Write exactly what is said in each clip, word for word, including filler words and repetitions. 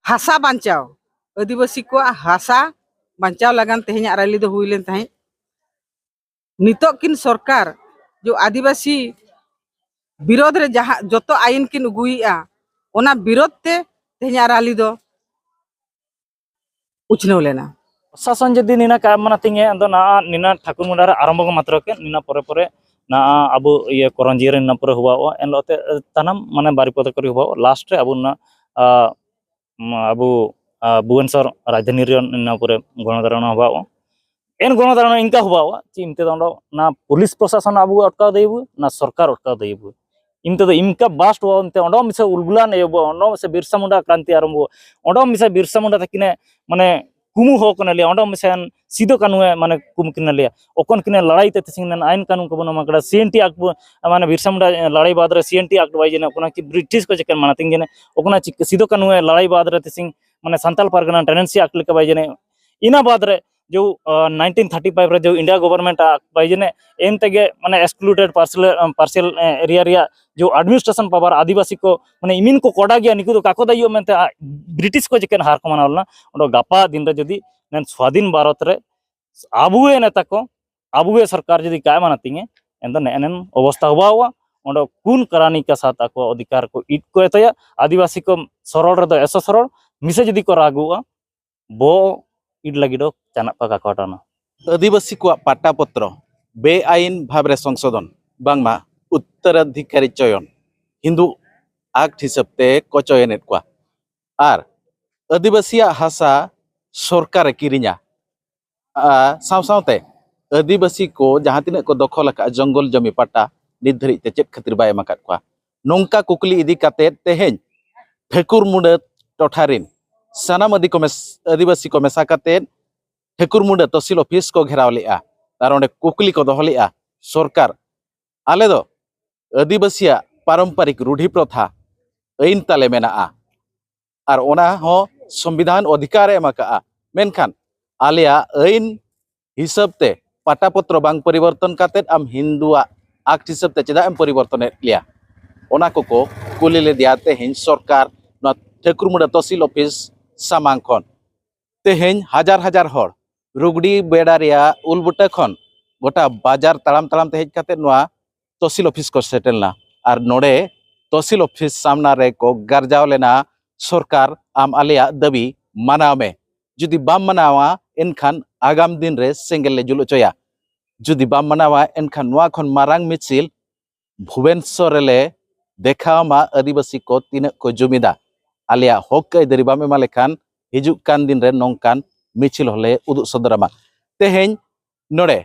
ᱦᱟᱥᱟ ᱵᱟᱧᱪᱟᱣ, ᱟᱹᱫᱤᱵᱟᱹᱥᱤ ᱠᱚᱣᱟᱜ ᱦᱟᱥᱟ ᱵᱟᱧᱪᱟᱣ ᱞᱟᱹᱜᱤᱫ ᱛᱮᱦᱮᱧᱟᱜ ᱨᱟᱞᱤ ᱫᱚ ᱦᱩᱭ ᱞᱮᱱ ᱛᱟᱦᱮᱸᱫ᱾ ᱱᱤᱛᱚᱜ ᱠᱤᱱ ᱥᱚᱨᱠᱟᱨ ᱡᱮ ᱟᱹᱫᱤᱵᱟᱹᱥᱤ ᱵᱤᱨᱳᱫᱷ ᱨᱮ ᱡᱟᱦᱟᱸ ᱡᱚᱛᱚ ᱟᱭᱤᱱ ᱠᱤᱱ ᱟᱹᱜᱩᱭᱮᱫᱼᱟ, ᱚᱱᱟ ᱵᱤᱨᱳᱫᱷ ᱛᱮ ᱛᱮᱦᱮᱧᱟᱜ ᱨᱟᱞᱤ ᱫᱚ ᱩᱪᱷᱱᱟᱹᱣ ᱞᱮᱱᱟ᱾ ᱯᱨᱚᱥᱟᱥᱚᱱ ᱡᱩᱫᱤ ᱱᱤᱱᱟᱹ ᱠᱟᱭ ᱢᱟᱱᱟ ᱛᱤᱧᱮ ᱟᱫᱚ ᱱᱟ ᱱᱤᱱᱟᱹ ᱴᱷᱟᱹᱠᱩᱨ ᱢᱩᱸᱰᱟ ᱨᱮ ᱟᱨᱟᱢᱵᱷᱚ ᱢᱟᱛᱨᱚ ᱠᱮ ᱱᱤᱱᱟᱹ ᱯᱚᱨᱮ ᱯᱚᱨᱮ ᱱᱟ ᱟᱵᱚ ᱤᱭᱟᱹ ᱠᱚᱨᱚᱱᱡᱤᱭᱟᱹ ᱨᱮ ᱱᱤᱱᱟᱹ ᱯᱚᱨᱮ ᱦᱩᱵᱟᱣᱚᱜᱼᱟ᱾ ᱮᱱ ᱦᱤᱞᱳᱜ ᱛᱮ ᱛᱟᱱᱟᱢ ᱢᱟᱱᱮ ᱵᱟᱨᱤᱯᱚᱫ ᱠᱚᱨᱮ ᱦᱩᱵᱟᱣᱚᱜᱼᱟ᱾ ᱞᱟᱥᱴ ᱨᱮ ᱟᱵᱚ ᱱᱟ ᱟ, ᱢᱟ ᱟᱵᱚ ᱟ, ᱵᱷᱩᱵᱚᱱᱮᱥᱚᱨ ᱨᱟᱡᱽᱫᱷᱟᱱᱤ ᱨᱮ ᱱᱤᱱᱟᱹ ᱯᱚᱨᱮ ᱜᱚᱱᱚᱫᱷᱟᱨᱚᱱᱟ ᱦᱩᱵᱟᱣᱚᱜᱼᱟ᱾ ᱮᱱ ᱜᱚᱱᱚᱫᱷᱟᱨᱚᱱᱟ ᱤᱱᱠᱟ ᱦᱩᱵᱟᱣᱚᱜᱼᱟ ᱪᱮᱫ ᱤᱱᱛᱮ ᱫᱚ ᱚᱸᱰᱮ ᱱᱟ ᱯᱩᱞᱤᱥ ᱯᱨᱚᱥᱟᱥᱚᱱ ᱟᱵᱚ ᱟᱴᱠᱟᱣ ᱫᱟᱭᱵᱚ ᱱᱟ ᱥᱚᱨᱠᱟᱨ ᱟᱴᱠᱟᱣ ᱫᱟᱭᱵᱚ ᱤᱱᱛᱮ ᱫᱚ ᱤᱱᱠᱟ ᱵᱟᱥᱴ ᱦᱩᱵᱟᱣᱚᱜᱼᱟ᱾ ᱚᱸᱰᱮ ᱢᱤᱥᱮ ᱩᱞᱜᱩᱞᱟᱱ ᱮᱭᱚᱵᱚᱜᱼᱟ᱾ ᱚᱸᱰᱮ ᱢᱤᱥᱮ ᱵᱤᱨᱥᱟ ᱢᱩᱱᱰᱟ ᱠᱨᱟᱱᱛᱤ ᱟᱨᱟᱢᱵᱷᱚ᱾ ᱚᱸᱰᱮ ᱢᱤᱥᱮ ᱵᱤᱨᱥᱟ ᱢᱩᱱᱰᱟ ᱛᱟᱹᱠᱤᱱᱮ ᱢᱟᱱᱮ ᱠᱩᱢᱩ ᱦᱚ ᱠᱟᱱᱟ ᱞᱟᱹᱭᱟ᱾ ᱚᱸᱰᱮ ᱢᱤᱥᱮ ᱥᱤᱫᱚ ᱠᱟᱹᱱᱩ ᱮ ᱢᱟᱱᱮ ᱠᱩᱢᱩ ᱠᱤᱱᱟ ᱞᱟᱹᱭᱟ᱾ ᱚᱠᱚᱱ ᱠᱤᱱᱮ ᱞᱟᱲᱟᱭ ᱛᱮ ᱛᱤᱥᱤᱝ ᱱᱮᱱ ᱟᱭᱤᱱ ᱠᱟᱹᱱᱩᱱ ᱠᱚᱵᱚᱱ ᱮᱢᱟ ᱠᱟᱫᱟ, ᱥᱤ ᱮᱱ ᱴᱤ ᱮᱠᱴ ᱵᱚ-, ᱢᱟᱱᱮ ᱵᱤᱨᱥᱟ ᱢᱩᱱᱰᱟ ᱞᱟᱲᱟᱭ ᱵᱟᱫ ᱨᱮ ᱥᱤ ᱮᱱ ᱴᱤ ᱮᱠᱴ ᱵᱟᱭ ᱡᱮᱱᱮ ᱚᱠᱚᱱᱟ ᱠᱤ ᱵᱨᱤᱴᱤᱥ ᱠᱚ ᱪᱮᱠᱮᱱ ᱢᱟᱱᱟ ᱛᱤᱝ ᱡᱮᱱᱮ ᱚᱠᱚᱱᱟ ᱪᱤᱠ-, ᱥᱤᱫᱚ ᱠᱟᱹᱱᱩ ᱞᱟᱲᱟᱭ ᱵᱟᱫ ᱨᱮ ᱛᱤᱥᱤᱝ ᱢᱟᱱᱮ ᱥᱟᱱᱛᱟᱞ ᱯᱟᱨᱜᱟᱱᱟ ᱴᱮᱱᱮᱱᱥᱤ ᱮᱠᱴ ᱞᱮᱠᱟ ᱵᱟᱭ ᱡᱮᱱᱮ᱾ ᱤᱱᱟᱹ ᱵᱟᱫ ᱨᱮ ᱡᱮ, ᱟ, ᱱᱟᱭᱤᱱᱴᱤᱱ ᱛᱷᱟᱨᱴᱤ ᱯᱷᱟᱭᱤᱵᱷ ᱨᱮ ᱡᱮ ᱤᱱᱰᱤᱭᱟ ᱜᱚᱵᱷᱚᱨᱱᱢᱮᱱᱴ ᱟᱜ ᱵᱟᱭ ᱡᱮᱱᱮ ᱮᱱ ᱛᱮᱜᱮ ᱢᱟᱱᱮ ᱮᱠᱥᱠᱞᱩᱰᱮᱰ ᱯᱟᱨᱥᱮᱞ, ᱯᱟᱨᱥᱮᱞ ᱮᱨᱤᱭᱟ ᱨᱮᱭᱟᱜ ᱡᱮ ᱟᱰᱢᱤᱱᱤᱥᱴᱨᱮᱥᱚᱱ ᱯᱟᱣᱟᱨ ᱟᱹᱫᱤᱵᱟᱹᱥᱤ ᱠᱚ ᱢᱟᱱᱮ ᱤᱢᱤᱱ ᱠᱚ ᱠᱚᱰᱟ ᱜᱮᱭᱟ, ᱱᱤᱠᱩ ᱫᱚ ᱠᱟᱠᱚ ᱫᱟᱭᱤᱭᱚ ᱢᱮᱱᱛᱮ ᱟ-, ᱵᱨᱤᱴᱤᱥ ᱠᱚ ᱪᱮᱠᱮᱱ ᱦᱟᱨ ᱠᱚ ᱢᱟᱱᱟᱣ ᱞᱮᱱᱟ᱾ ᱚᱸᱰᱮ ᱜᱟᱯᱟ ᱫᱤᱱ ᱨᱮ ᱡᱩᱫᱤ ᱱᱮᱱ ᱥᱣᱟᱫᱷᱤᱱ ᱵᱷᱟᱨᱚᱛ ᱨᱮ ᱟᱵᱚ ᱜᱮ ᱱᱮᱛᱟ ᱠᱚ, ᱟᱵᱚ ᱜᱮ ᱥᱚᱨᱠᱟᱨ ᱡᱩᱫᱤ ᱠᱟᱭ ᱢᱟᱱᱟ ᱛᱤᱧᱮ, ᱮᱱᱫᱚ ᱱᱮᱜᱼᱮ ᱱᱮᱱ ᱚᱵᱚᱥᱛᱟ ᱦᱩᱵᱟᱣᱚᱜᱼᱟ᱾ ᱚᱸᱰᱮ ᱠᱩᱱ ᱠᱟᱨᱟᱱᱤ ᱠᱟ ᱥᱟᱛ ᱟᱠᱚ ᱚᱫᱷᱤᱠᱟᱨ ᱠᱚ ᱤᱫ ᱠᱚ ᱮᱛᱚᱭᱟ᱾ ᱟᱹᱫᱤᱵᱟᱹᱥᱤ ᱠᱚ ᱥᱚᱨᱚᱞ ᱨᱮᱫᱚ ᱮᱥᱚ ᱥᱚᱨᱚᱞ, ᱢᱤᱥᱮ ᱡᱩᱫᱤ ᱠᱚ ᱨᱟᱜᱚᱜᱼᱟ, ᱵᱚ ᱤᱰ ᱞᱟᱹᱜᱤᱫ ᱫᱚ ᱪᱟᱱᱟᱜ ᱯᱟ ᱠᱟᱠᱚᱴᱟᱱᱟ᱾ ᱟᱹᱫᱤᱵᱟᱹᱥᱤ ᱠᱚᱣᱟᱜ ᱯᱟᱴᱟ ᱯᱚᱛᱨᱚ ᱵᱮᱟᱭᱤᱱ ᱵᱷᱟᱵᱽ ᱨᱮ ᱥᱚᱝᱥᱳᱫᱷᱚᱱ ᱵᱟᱝᱢᱟ ᱩᱛᱛᱚᱨᱟᱫᱷᱤᱠᱟᱨᱤ ᱪᱚᱭᱚᱱ ᱦᱤᱱᱫᱩ ᱟᱠᱴ ᱦᱤᱥᱟᱹᱵ ᱛᱮ ᱠᱚ ᱪᱚᱭᱚᱱᱮᱫ ᱠᱚᱣᱟ᱾ ᱟᱨ ᱟᱹᱫᱤᱵᱟᱹᱥᱤᱭᱟᱜ ᱦᱟᱥᱟ ᱥᱚᱨᱠᱟᱨᱮ ᱠᱤᱨᱤᱧᱟ᱾ ᱟᱨ ᱥᱟᱶ ᱥᱟᱶᱛᱮ ᱟᱹᱫᱤᱵᱟᱹᱥᱤ ᱠᱚ ᱡᱟᱦᱟᱸ ᱛᱤᱱᱟᱹᱜ ᱠᱚ ᱫᱚᱠᱷᱚᱞ ᱟᱠᱟᱫ ᱡᱚᱝᱜᱚᱞ ᱡᱚᱢᱤ ᱯᱟᱴᱟ ᱱᱤᱛ ᱫᱷᱟᱹᱨᱤᱡ ᱛᱮ ᱪᱮᱫ ᱠᱷᱟᱹᱛᱤᱨ ᱵᱟᱭ ᱮᱢ ᱟᱠᱟᱫ ᱠᱚᱣᱟ? ᱱᱚᱝᱠᱟ ᱠᱩᱠᱞᱤ ᱤᱫᱤ ᱠᱟᱛᱮ ᱛᱮᱦᱮᱧ ᱴᱷᱟᱹᱠᱩᱨ ᱢᱩᱸᱰᱟᱹ ᱴᱚᱴᱷᱟ ᱨᱤᱱ ᱥᱟᱱᱟᱢ ᱟᱹᱫᱤ ᱠᱚ ᱢᱮᱥ-, ᱟᱹᱫᱤᱵᱟᱹᱥᱤ ᱠᱚ ᱢᱮᱥᱟ ᱠᱟᱛᱮ ᱴᱷᱟᱹᱠᱩᱨ ᱢᱩᱸᱰᱟᱹ ᱛᱚᱦᱥᱤᱞ ᱚᱯᱷᱤᱥ ᱠᱚ ᱜᱷᱮᱨᱟᱣ ᱞᱮᱫᱼᱟ᱾ ᱟᱨ ᱚᱸᱰᱮ ᱠᱩᱠᱞᱤ ᱠᱚ ᱫᱚᱦᱚ ᱞᱮᱫᱼᱟ, ᱥᱚᱨᱠᱟᱨ, ᱟᱞᱮ ᱫᱚ ᱟᱹᱫᱤᱵᱟᱹᱥᱤᱭᱟᱜ ᱯᱟᱨᱚᱢᱯᱚᱨᱤᱠ ᱨᱩᱰᱷᱤ ᱯᱨᱚᱛᱷᱟ ᱟᱹᱭᱤᱱ ᱛᱟᱞᱮ ᱢᱮᱱᱟᱜᱼᱟ, ᱟᱨ ᱚᱱᱟ ᱦᱚᱸ ᱥᱚᱝᱵᱤᱫᱷᱟᱱ ᱚᱫᱷᱤᱠᱟᱨ ᱮ ᱮᱢ ᱟᱠᱟᱫᱼᱟ, ᱢᱮᱱᱠᱷᱟᱱ ᱟᱞᱮᱭᱟᱜ ᱟᱹᱭᱤᱱ ᱦᱤᱥᱟᱹᱵ ᱛᱮ ᱯᱟᱴᱟ ᱯᱚᱛᱨᱚ ᱵᱟᱝ ᱯᱚᱨᱤᱵᱚᱨᱛᱚᱱ ᱠᱟᱛᱮᱫ ᱟᱢ ᱦᱤᱱᱫᱩᱣᱟᱜ ᱟᱠᱴ ᱦᱤᱥᱟᱹᱵ ᱛᱮ ᱪᱮᱫᱟᱜ ᱮᱢ ᱯᱚᱨᱤᱵᱚᱨᱛᱚᱱᱮᱫ ᱞᱮᱭᱟ? ᱚᱱᱟ ᱠᱚᱠᱚ ᱠᱩᱞᱤ ᱞᱮᱫᱮᱭᱟ ᱛᱮᱦᱮᱧ ᱥᱚᱨᱠᱟᱨ ᱱᱚᱣᱟ ᱴᱷᱟᱹᱠᱩᱨᱢᱩᱰᱟᱹ ᱛᱚᱦᱥᱤᱞ ᱚᱯᱷᱤᱥ ᱥᱟᱢᱟᱝ ᱠᱷᱚᱱ᱾ ᱛᱮᱦᱮᱧ ᱦᱟᱡᱟᱨ ᱦᱟᱡᱟᱨ ᱦᱚᱲ ᱨᱩᱜᱽᱰᱤ ᱵᱮᱲᱟ ᱨᱮᱭᱟᱜ ᱩᱞ ᱵᱩᱴᱟᱹ ᱠᱷᱚᱱ ᱜᱚᱴᱟ ᱵᱟᱡᱟᱨ ᱛᱟᱲᱟᱢ ᱛᱟᱲᱟᱢ ᱛᱮ ᱦᱮᱡ ᱠᱟᱛᱮ ᱱᱚᱣᱟ ᱛᱚᱦᱥᱤᱞ ᱚᱯᱷᱤᱥ ᱠᱚ ᱥᱮᱴᱮᱨ ᱞᱮᱱᱟ᱾ ᱟᱨ ᱱᱚᱰᱮ ᱛᱚᱦᱥᱤᱞ ᱚᱯᱷᱤᱥ ᱥᱟᱢᱱᱟ ᱨᱮ ᱠᱚ ᱜᱟᱨᱡᱟᱣ ᱞᱮᱱᱟ, "ᱥᱚᱨᱠᱟᱨ, ᱟᱢ ᱟᱞᱮᱭᱟᱜ ᱫᱟᱹᱵᱤ ᱢᱟᱱᱟᱣ ᱢᱮ, ᱡᱩᱫᱤ ᱵᱟᱢ ᱢᱟᱱᱟᱣᱟ ᱮᱱᱠᱷᱟᱱ ᱟᱜᱟᱢ ᱫᱤᱱ ᱨᱮ ᱥᱮᱸᱜᱮᱞ ᱞᱮ ᱡᱩᱞ ᱦᱚᱪᱚᱭᱟ, ᱡᱩᱫᱤ ᱵᱟᱢ ᱢᱟᱱᱟᱣᱟ ᱮᱱᱠᱷᱟᱱ ᱱᱚᱣᱟ ᱠᱷᱚᱱ ᱢᱟᱨᱟᱝ ᱢᱤᱪᱷᱤᱞ ᱵᱷᱩᱵᱮᱱᱥᱚᱨ ᱨᱮᱞᱮ ᱫᱮᱠᱷᱟᱣ ᱟᱢᱟ ᱟᱹᱫᱤᱵᱟᱹᱥᱤ ᱠᱚ ᱛᱤᱱᱟᱹᱜ ᱠᱚ ᱡᱩᱢᱤᱫᱟ, ᱟᱞᱮᱭᱟᱜ ᱦᱚᱠ ᱟᱹᱭᱫᱟᱹᱨᱤ ᱵᱟᱢ ᱮᱢᱟ ᱞᱮᱠᱷᱟᱱ ᱦᱤᱡᱩᱜ ᱠᱟᱱ ᱫᱤᱱ ᱨᱮ ᱱᱚᱝᱠᱟᱱ ᱢᱤᱪᱷᱤᱞ ᱦᱚᱸᱞᱮ ᱩᱫᱩᱜ ᱥᱚᱫᱚᱨ ᱟᱢᱟ᱾" ᱛᱮᱦᱮᱧ ᱱᱚᱰᱮ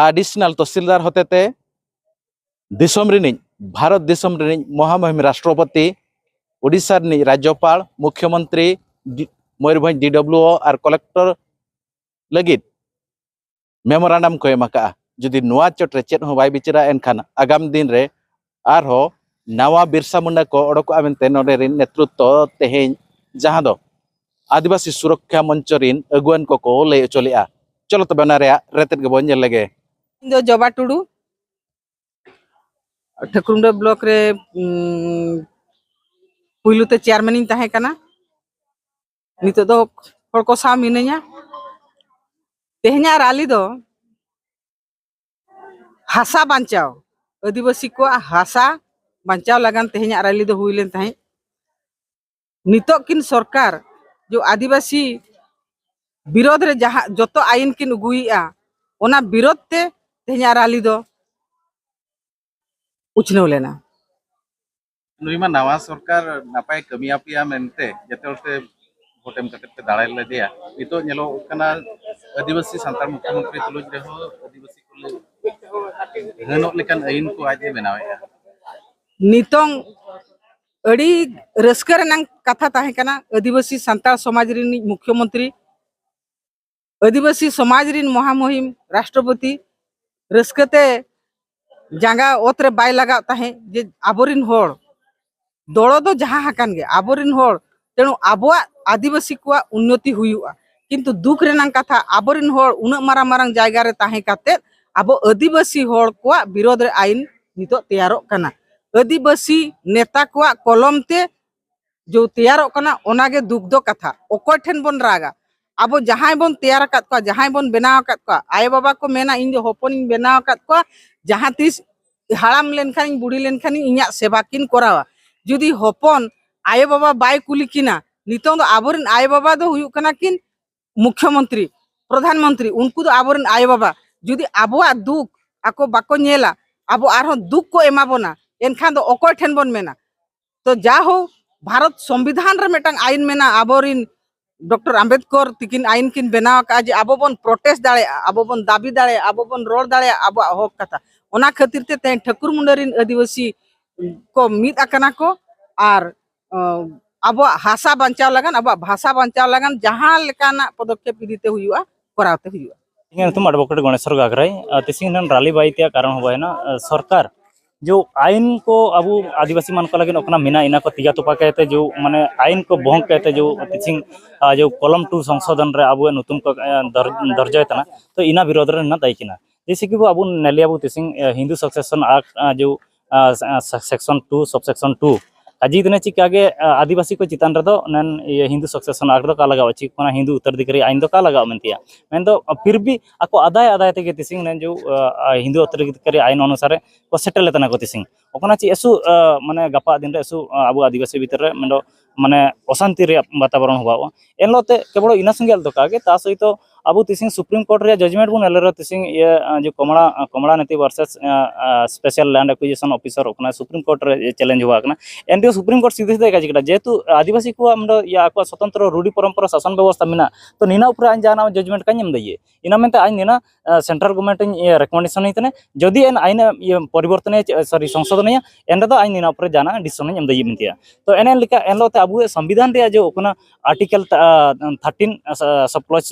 ᱟᱰᱤᱥᱚᱱᱟᱞ ᱛᱚᱦᱥᱤᱞᱫᱟᱨ ᱦᱚᱛᱮᱛᱮ ᱫᱤᱥᱚᱢ ᱨᱤᱱᱤᱡ, ᱵᱷᱟᱨᱚᱛ ᱫᱤᱥᱚᱢ ᱨᱤᱱᱤᱡ ᱢᱚᱦᱟᱢᱚᱦᱤᱢ ᱨᱟᱥᱴᱨᱚᱯᱚᱛᱤ, ᱳᱰᱤᱥᱟ ᱨᱤᱱᱤᱡ ᱨᱟᱡᱽᱡᱚᱯᱟᱲ, ᱢᱩᱠᱷᱭᱚᱢᱚᱱᱛᱨᱤ, ᱰᱤ-, ᱢᱚᱭᱩᱨᱵᱷᱚᱸᱡᱽ ᱰᱤᱰᱚᱵᱞᱤᱣᱳ ᱟᱨ ᱠᱚᱞᱮᱠᱴᱚᱨ ᱞᱟᱹᱜᱤᱫ ᱢᱮᱢᱳᱨᱟᱱᱰᱟᱢ ᱠᱚ ᱮᱢ ᱟᱠᱟᱫᱼᱟ᱾ ᱡᱩᱫᱤ ᱱᱚᱣᱟ ᱪᱚᱴ ᱨᱮ ᱪᱮᱫ ᱦᱚᱸ ᱵᱟᱭ ᱵᱤᱪᱟᱹᱨᱟ, ᱮᱱᱠᱷᱟᱱ ᱟᱜᱟᱢ ᱫᱤᱱ ᱨᱮ ᱟᱨᱦᱚᱸ ᱱᱟᱣᱟ ᱵᱤᱨᱥᱟ ᱢᱩᱱᱰᱟ ᱠᱚ ᱚᱰᱚᱠᱚᱜᱼᱟ ᱢᱮᱱᱛᱮ ᱱᱚᱰᱮ ᱨᱤᱱ ᱱᱮᱛᱨᱤᱛᱵᱚ ᱛᱮᱦᱮᱧ ᱡᱟᱦᱟᱸ ᱫᱚ ᱟᱹᱫᱤᱵᱟᱹᱥᱤ ᱥᱩᱨᱚᱠᱠᱷᱟ ᱢᱚᱧᱪᱚ ᱨᱤᱱ ᱟᱹᱜᱩᱣᱟᱹᱱ ᱠᱚᱠᱚ ᱞᱟᱹᱭ ᱦᱚᱪᱚ ᱞᱮᱫᱼᱟ᱾ ᱪᱚᱞᱚ ᱛᱚᱵᱮ ᱚᱱᱟ ᱨᱮᱭᱟᱜ ᱨᱮᱛᱮᱫ ᱜᱮᱵᱚᱱ ᱧᱮᱞ ᱞᱮᱜᱮ᱾ ᱤᱧ ᱫᱚ ᱡᱚᱵᱟ ᱴᱩᱰᱩ, ᱴᱷᱟᱹᱠᱩᱨᱢᱩᱸᱰᱟᱹ ᱵᱞᱚᱠ ᱨᱮ, ᱩᱸ, ᱯᱩᱭᱞᱩ ᱛᱮ ᱪᱮᱭᱟᱨᱢᱮᱱ ᱤᱧ ᱛᱟᱦᱮᱸ ᱠᱟᱱᱟ᱾ ᱱᱤᱛᱚᱜ ᱫᱚ ᱦᱚᱲ ᱠᱚ ᱥᱟᱶ ᱢᱤᱱᱟᱹᱧᱟ᱾ ᱛᱮᱦᱮᱧᱟᱜ ᱨᱟᱞᱤ ᱫᱚ ᱦᱟᱥᱟ ᱵᱟᱧᱪᱟᱣ, ᱟᱹᱫᱤᱵᱟᱹᱥᱤ ᱠᱚᱣᱟᱜ ᱦᱟᱥᱟ ᱵᱟᱧᱪᱟᱣ ᱞᱟᱹᱜᱤᱫ ᱛᱮᱦᱮᱧᱟᱜ ᱨᱟᱞᱤ ᱫᱚ ᱦᱩᱭ ᱞᱮᱱ ᱛᱟᱦᱮᱸᱫ᱾ ᱱᱤᱛᱚᱜ ᱠᱤᱱ ᱥᱚᱨᱠᱟᱨ ᱡᱚ ᱟᱹᱫᱤᱵᱟᱹᱥᱤ ᱵᱤᱨᱳᱫᱷ ᱨᱮ ᱡᱟᱦᱟᱸ ᱡᱚᱛᱚ ᱟᱭᱤᱱ ᱠᱤᱱ ᱟᱹᱜᱩᱭᱮᱫᱼᱟ, ᱚᱱᱟ ᱵᱤᱨᱳᱫᱷ ᱛᱮ ᱛᱮᱦᱮᱧᱟᱜ ᱨᱟᱞᱤ ᱫᱚ ᱩᱪᱷᱱᱟᱹᱣ ᱞᱮᱱᱟ᱾ ᱱᱩᱭ ᱢᱟ ᱱᱟᱣᱟ ᱥᱚᱨᱠᱟᱨ ᱱᱟᱯᱟᱭ ᱠᱟᱹᱢᱤ ᱟᱯᱮᱭᱟ ᱢᱮᱱᱛᱮ ᱡᱚᱛᱚ ᱦᱚᱲ ᱛᱮ ᱵᱷᱳᱴ ᱮᱢ ᱠᱟᱛᱮ ᱯᱮ ᱫᱟᱲᱮ ᱞᱮᱫᱮᱭᱟ᱾ ᱱᱤᱛᱚᱜ ᱧᱮᱞᱚᱜ ᱠᱟᱱᱟ ᱟᱹᱫᱤᱵᱟᱹᱥᱤ ᱥᱟᱱᱛᱟᱲ ᱢᱩᱠᱷᱭᱚᱢᱚᱱᱛᱨᱤ ᱛᱩᱞᱩᱡ ᱨᱮᱦᱚᱸ ᱟᱹᱫᱤᱵᱟᱹᱥᱤ ᱠᱚ ᱞᱟᱹᱜᱤᱫ ᱜᱷᱟᱹᱱᱚᱜ ᱞᱮᱠᱟᱱ ᱟᱹᱭᱤᱱ ᱠᱚ ᱟᱡ ᱮ ᱵᱮᱱᱟᱣᱮᱫᱼᱟ᱾ ᱱᱤᱛᱚᱝ ᱟᱹᱰᱤ ᱨᱟᱹᱥᱠᱟᱹ ᱨᱮᱱᱟᱜ ᱠᱟᱛᱷᱟ ᱛᱟᱦᱮᱸ ᱠᱟᱱᱟ, ᱟᱹᱫᱤᱵᱟᱹᱥᱤ ᱥᱟᱱᱛᱟᱲ ᱥᱚᱢᱟᱡᱽ ᱨᱤᱱᱤᱡ ᱢᱩᱠᱷᱭᱚᱢᱚᱱᱛᱨᱤ, ᱟᱹᱫᱤᱵᱟᱹᱥᱤ ᱥᱚᱢᱟᱡᱽ ᱨᱤᱱ ᱢᱚᱦᱟᱢᱚᱦᱤᱢ ᱨᱟᱥᱴᱨᱚᱯᱚᱛᱤ ᱨᱟᱹᱥᱠᱟᱹ ᱛᱮ ᱡᱟᱸᱜᱟ ᱚᱛ ᱨᱮ ᱵᱟᱭ ᱞᱟᱜᱟᱣ ᱛᱟᱦᱮᱸᱫ ᱡᱮ ᱟᱵᱚᱨᱤᱱ ᱦᱚᱲ, ᱫᱚᱲᱚ ᱫᱚ ᱡᱟᱦᱟᱸ ᱟᱠᱟᱱ ᱜᱮ ᱟᱵᱚᱨᱤᱱ ᱦᱚᱲ, ᱛᱮᱬᱩ ᱟᱵᱚᱣᱟᱜ ᱟᱹᱫᱤᱵᱟᱹᱥᱤ ᱠᱚᱣᱟᱜ ᱩᱱᱱᱚᱛᱤ ᱦᱩᱭᱩᱜᱼᱟ᱾ ᱠᱤᱱᱛᱩ ᱫᱩᱠ ᱨᱮᱱᱟᱜ ᱠᱟᱛᱷᱟ, ᱟᱵᱚᱨᱤᱱ ᱦᱚᱲ ᱩᱱᱟᱹᱜ ᱢᱟᱨᱟᱝ ᱢᱟᱨᱟᱝ ᱡᱟᱭᱜᱟ ᱨᱮ ᱛᱟᱦᱮᱸ ᱠᱟᱛᱮᱫ ᱟᱵᱚ ᱟᱹᱫᱤᱵᱟᱹᱥᱤ ᱦᱚᱲ ᱠᱚᱣᱟᱜ ᱵᱤᱨᱳᱫᱷ ᱨᱮ ᱟᱭᱤᱱ ᱱᱤᱛᱚᱜ ᱛᱮᱭᱟᱨᱚᱜ ᱠᱟᱱᱟ᱾ ᱟᱹᱫᱤᱵᱟᱹᱥᱤ ᱱᱮᱛᱟ ᱠᱚᱣᱟᱜ ᱠᱚᱞᱚᱢ ᱛᱮ ᱡᱚ ᱛᱮᱭᱟᱨᱚᱜ ᱠᱟᱱᱟ, ᱚᱱᱟᱜᱮ ᱫᱩᱠ ᱫᱚ ᱠᱟᱛᱷᱟ᱾ ᱚᱠᱚᱭ ᱴᱷᱮᱱ ᱵᱚᱱ ᱨᱟᱜᱟ? ᱟᱵᱚ ᱡᱟᱦᱟᱸᱭ ᱵᱚᱱ ᱛᱮᱭᱟᱨ ᱟᱠᱟᱫ ᱠᱚᱣᱟ, ᱡᱟᱦᱟᱸᱭ ᱵᱚᱱ ᱵᱮᱱᱟᱣ ᱟᱠᱟᱫ ᱠᱚᱣᱟ, ᱟᱭᱳ ᱵᱟᱵᱟ ᱠᱚ ᱢᱮᱱᱟ, "ᱤᱧ ᱫᱚ ᱦᱚᱯᱚᱱᱤᱧ ᱵᱮᱱᱟᱣ ᱟᱠᱟᱫ ᱠᱚᱣᱟ, ᱡᱟᱦᱟᱸ ᱛᱤᱥ ᱦᱟᱲᱟᱢ ᱞᱮᱱᱠᱷᱟᱱᱤᱧ, ᱵᱩᱲᱦᱤ ᱞᱮᱱᱠᱷᱟᱱᱤᱧ ᱤᱧᱟᱹᱜ ᱥᱮᱵᱟ ᱠᱤᱱ ᱠᱚᱨᱟᱣᱟ᱾" ᱡᱩᱫᱤ ᱦᱚᱯᱚᱱ ᱟᱭᱳ ᱵᱟᱵᱟ ᱵᱟᱭ ᱠᱩᱞᱤ ᱠᱤᱱᱟ, ᱱᱤᱛᱚᱝ ᱫᱚ ᱟᱵᱚᱨᱮᱱ ᱟᱭᱳ ᱵᱟᱵᱟ ᱫᱚ ᱦᱩᱭᱩᱜ ᱠᱟᱱᱟ ᱠᱤᱱ ᱢᱩᱠᱷᱭᱚᱢᱚᱱᱛᱨᱤ, ᱯᱨᱚᱫᱷᱟᱱ ᱢᱚᱱᱛᱨᱤ, ᱩᱱᱠᱩ ᱫᱚ ᱟᱵᱚᱨᱮᱱ ᱟᱭᱳ ᱵᱟᱵᱟ᱾ ᱡᱩᱫᱤ ᱟᱵᱚᱣᱟᱜ ᱫᱩᱠ ᱟᱠᱚ ᱵᱟᱠᱚ ᱧᱮᱞᱟ, ᱟᱵᱚ ᱟᱨᱦᱚᱸ ᱫᱩᱠ ᱠᱚ ᱮᱢᱟ ᱵᱚᱱᱟ, ᱮᱱᱠᱷᱟᱱ ᱫᱚ ᱚᱠᱚᱭ ᱴᱷᱮᱱ ᱵᱚᱱ ᱢᱮᱱᱟ? ᱛᱚ ᱡᱟ ᱦᱳ, ᱵᱷᱟᱨᱚᱛ ᱥᱚᱝᱵᱤᱫᱷᱟᱱ ᱨᱮ ᱢᱤᱫᱴᱟᱝ ᱟᱭᱤᱱ ᱢᱮᱱᱟᱜᱼᱟ, ᱟᱵᱚᱨᱤᱱ ᱰᱚᱠᱴᱚᱨ ᱟᱢᱵᱮᱫᱠᱚᱨ ᱛᱤᱠᱤᱱ ᱟᱭᱤᱱ ᱠᱤᱱ ᱵᱮᱱᱟᱣ ᱟᱠᱟᱫᱼᱟ ᱡᱮ ᱟᱵᱚ ᱵᱚᱱ ᱯᱨᱚᱴᱮᱥᱴ ᱫᱟᱲᱮᱭᱟᱜᱼᱟ, ᱟᱵᱚ ᱵᱚᱱ ᱫᱟᱹᱵᱤ ᱫᱟᱲᱮᱭᱟᱜᱼᱟ, ᱟᱵᱚ ᱵᱚᱱ ᱨᱚᱲ ᱫᱟᱲᱮᱭᱟᱜᱼᱟ ᱟᱵᱚᱣᱟᱜ ᱦᱚᱠ ᱠᱟᱛᱷᱟ᱾ ᱚᱱᱟ ᱠᱷᱟᱹᱛᱤᱨ ᱛᱮ ᱛᱮᱦᱮᱧ ᱴᱷᱟᱹᱠᱩᱨ ᱢᱩᱱᱰᱟᱹ ᱨᱤᱱ ᱟᱹᱫᱤᱵᱟᱹᱥᱤ ᱠᱚ ᱢᱤᱫ ᱟᱠᱟᱱᱟ ᱠᱚ ᱟᱨ, ᱟᱸ, ᱟᱵᱚᱣᱟᱜ ᱦᱟᱥᱟ ᱵᱟᱧᱪᱟᱣ ᱞᱟᱹᱜᱤᱫ, ᱟᱵᱚᱣᱟᱜ ᱵᱷᱟᱥᱟ ᱵᱟᱧᱪᱟᱣ ᱞᱟᱹᱜᱤᱫ ᱡᱟᱦᱟᱸ ᱞᱮᱠᱟᱱᱟᱜ ᱯᱚᱫᱚᱠᱷᱮᱯ ᱤᱫᱤ ᱛᱮ ᱦᱩᱭᱩᱜᱼᱟ, ᱠᱚᱨᱟᱣ ᱛᱮ ᱦᱩᱭᱩᱜᱼᱟ᱾ ᱤᱧᱟᱹᱜ ᱧᱩᱛᱩᱢ ᱮᱰᱵᱷᱚᱠᱮᱴ ᱜᱚᱬᱮᱥᱚᱨ ᱜᱟᱜᱽᱨᱟᱭ᱾ ᱟᱨ ᱛᱤᱥᱤᱝ ᱨᱮᱱ ᱨᱟᱞᱤ ᱵᱟᱭᱤᱛᱤᱭᱟ ᱠᱟᱨᱚᱱ ᱦᱚᱸ ᱵᱟᱭᱱᱟ, ᱟᱨ ᱥᱚᱨᱠᱟᱨ ᱡᱮ ᱟᱭᱤᱱ ᱠᱚ ᱟᱵᱚ ᱟᱹᱫᱤᱵᱟᱹᱥᱤ ᱢᱟᱱ ᱠᱚ ᱞᱟᱹᱜᱤᱫ ᱚᱠᱟᱱᱟᱜ ᱢᱮᱱᱟᱜᱼᱟ, ᱤᱱᱟᱹ ᱠᱚ ᱛᱤᱭᱟ ᱛᱚᱯᱟ ᱠᱟᱭᱛᱮ ᱡᱮ ᱢᱟᱱᱮ ᱟᱭᱤᱱ ᱠᱚ ᱵᱚᱦᱚᱝ ᱠᱟᱭᱛᱮ ᱡᱮ ᱛᱤᱥᱤᱝ, ᱟᱨ ᱡᱮ ᱠᱚᱞᱚᱢ ᱴᱩ ᱥᱚᱝᱥᱳᱫᱷᱚᱱ ᱨᱮ ᱟᱵᱚᱣᱟᱜ ᱧᱩᱛᱩᱢ ᱠᱚ, ᱟᱨ ᱫᱚᱨ-, ᱫᱚᱨᱡᱚᱭ ᱛᱟᱦᱮᱱᱟ᱾ ᱛᱚ ᱤᱱᱟ ᱵᱤᱨᱳᱫᱷ ᱨᱮ ᱱᱩᱱᱟᱹᱜ ᱫᱟᱭᱤ ᱠᱤᱱᱟ᱾ ᱡᱮᱭᱥᱮ ᱠᱤ ᱵᱚ ᱟᱵᱚ ᱱᱮᱞᱮᱭᱟᱵᱚ ᱛᱤᱥᱤᱝ, ᱟᱨ ᱦᱤᱱᱫᱩ ᱥᱟᱠᱥᱮᱥᱚᱱ ᱟᱠᱴ, ᱟᱨ ᱡᱮ, ᱟᱨ, ᱟᱨ, ᱥᱮᱠᱥᱚᱱ ᱴᱩ, ᱥᱚᱵ ᱥᱮᱠᱥᱚᱱ ᱴᱩ, ᱟᱨ ᱡᱤ ᱫᱤᱱᱮ ᱪᱤᱠᱟ ᱜᱮ, ᱟᱨ ᱟᱹᱫᱤᱵᱟᱹᱥᱤ ᱠᱚ ᱪᱮᱛᱟᱱ ᱨᱮᱫᱚ ᱱᱮᱱ ᱤᱭᱟᱹ ᱦᱤᱱᱫᱩ ᱥᱟᱠᱥᱮᱥᱚᱱ ᱟᱠᱴ ᱫᱚ ᱠᱟ ᱞᱟᱜᱟᱣ ᱪᱮᱫ ᱠᱟᱱᱟ, ᱦᱤᱱᱫᱩ ᱩᱛᱛᱚᱨᱟᱫᱷᱤᱠᱟᱨᱤ ᱟᱭᱤᱱ ᱫᱚ ᱠᱟ ᱞᱟᱜᱟᱣ ᱢᱮᱱᱛᱮᱭᱟ᱾ ᱢᱮᱱᱫᱚ ᱯᱷᱤᱨ ᱵᱷᱤ ᱟᱠᱚ ᱟᱫᱟᱭ ᱟᱫᱟᱭ ᱛᱮᱜᱮ ᱛᱤᱥᱤᱝ ᱱᱮᱱ ᱡᱮ, ᱟᱨ, ᱟᱨ ᱦᱤᱱᱫᱩ ᱩᱛᱛᱚᱨᱟᱫᱷᱤᱠᱟᱨᱤ ᱟᱭᱤᱱ ᱚᱱᱩᱥᱟᱨᱮ ᱠᱚ ᱥᱮᱴᱮᱨ ᱞᱮᱫ ᱛᱟᱦᱮᱱᱟ ᱠᱚ ᱛᱤᱥᱤᱝ᱾ ᱚᱠᱟᱱᱟ ᱪᱮᱫ ᱮᱥᱩ, ᱟᱨ, ᱢᱟᱱᱮ ᱜᱟᱯᱟ ᱫᱤᱱ ᱨᱮ ᱮᱥᱩ, ᱟᱨ, ᱟᱵᱚ ᱟᱹᱫᱤᱵᱟᱹᱥᱤ ᱵᱷᱤᱛᱤᱨ ᱨᱮ ᱢᱮᱱᱫᱚ ᱢᱟᱱᱮ ᱚᱥᱟᱱᱛᱤ ᱨᱮᱭᱟᱜ ᱵᱟᱛᱟᱵᱚᱨᱚᱱ ᱦᱚᱵᱟᱣᱟ᱾ ᱮᱱᱦᱤᱞᱳᱜ ᱛᱮ ᱠᱮᱵᱚᱞ ᱤᱱᱟᱹ ᱥᱚᱸᱜᱮ ᱫᱚ ᱠᱟᱜᱮ, ᱛᱟ ᱥᱚᱦᱤᱛᱚ ᱟᱵᱚ ᱛᱤᱥᱤᱝ ᱥᱩᱯᱨᱤᱢ ᱠᱳᱨᱴ ᱨᱮᱭᱟᱜ ᱡᱟᱡᱽᱢᱮᱱᱴ ᱵᱚᱱ ᱧᱮᱞ ᱨᱮᱦᱚᱸ ᱛᱤᱥᱤᱝ ᱤᱭᱟᱹ, ᱟᱨ, ᱡᱮ ᱠᱚᱢᱲᱟ, ᱟᱨ, ᱠᱚᱢᱲᱟ ᱱᱤᱛᱤ ᱵᱷᱟᱨᱥᱮᱥ, ᱟᱨ, ᱟᱨ, ᱥᱯᱮᱥᱟᱞ ᱞᱮᱱᱰ ᱮᱠᱩᱡᱤᱥᱚᱱ ᱚᱯᱷᱤᱥᱟᱨ ᱚᱠᱟᱱᱟ ᱥᱩᱯᱨᱤᱢ ᱠᱳᱨᱴ ᱨᱮ ᱪᱮᱞᱮᱧᱡᱽ ᱦᱚᱵᱟ ᱠᱟᱱᱟ᱾ ᱮᱱ ᱨᱮᱦᱚᱸ ᱥᱩᱯᱨᱤᱢ ᱠᱳᱨᱴ ᱥᱤᱫᱷᱟᱹ ᱥᱤᱫᱷᱟᱹ ᱠᱟᱡᱽ ᱠᱮᱫᱟ, ᱡᱮᱦᱮᱛᱩ ᱟᱹᱫᱤᱵᱟᱹᱥᱤ ᱠᱚᱣᱟᱜ ᱢᱮᱱᱫᱚ ᱤᱭᱟᱹ ᱟᱠᱚᱣᱟᱜ ᱥᱚᱛᱚᱱᱛᱨᱚ ᱨᱩᱰᱤ ᱯᱚᱨᱚᱢᱯᱚᱨᱟ ᱥᱟᱥᱚᱱ ᱵᱮᱵᱚᱥᱛᱷᱟ ᱢᱮᱱᱟᱜᱼᱟ, ᱛᱚ ᱱᱤᱱᱟᱹ ᱩᱯᱨᱮ ᱟᱹᱧ ᱡᱟᱦᱟᱱᱟᱜ ᱡᱟᱡᱽᱢᱮᱱᱴ ᱠᱟᱹᱧ ᱮᱢ ᱫᱟᱲᱮᱭᱟᱜᱼᱟ᱾ ᱤᱱᱟᱹ ᱢᱮᱱᱛᱮ ᱟᱹᱧ ᱱᱤᱱᱟᱹ, ᱟᱨ, ᱥᱮᱱᱴᱨᱟᱞ ᱜᱚᱵᱷᱚᱨᱱᱢᱮᱱᱴ ᱤᱧ, ᱤᱭᱟᱹ, ᱨᱮᱠᱚᱢᱮᱱᱰᱮᱥᱚᱱ ᱤᱧ ᱛᱟᱦᱮᱱᱟ, ᱡᱩᱫᱤ ᱮᱱ ᱟᱭᱤᱱ, ᱤᱭᱟᱹ, ᱯᱚᱨᱤᱵᱚᱨᱛᱚᱱᱮᱭᱟ ᱪᱮ, ᱥᱚᱨᱤ, ᱥᱚᱝᱥᱳᱫᱷᱚᱱᱮᱭᱟ, ᱮᱱ ᱨᱮᱫᱚ ᱟᱹᱧ ᱱᱤᱱᱟᱹ ᱩᱯᱨᱮ ᱡᱟᱦᱟᱱᱟᱜ ᱰᱤᱥᱤᱥᱚᱱ ᱤᱧ ᱮᱢ ᱫᱟᱲᱮᱭᱟᱜᱼᱟ ᱢᱮᱱᱛᱮᱭᱟ᱾ ᱛᱚ ᱮᱱᱮ ᱞᱮᱠᱟ ᱮᱱᱦᱤᱞᱳᱜ ᱛᱮ ᱟᱵᱚᱣᱟᱜ ᱥᱚᱝᱵᱤᱫᱷᱟᱱ ᱨᱮᱭᱟᱜ ᱡᱮ ᱚᱠᱟᱱᱟ ᱟᱨᱴᱤᱠᱮᱞ ᱛᱷᱟᱨᱴᱤᱱ ᱥᱚᱵ ᱠᱞᱚᱡᱽ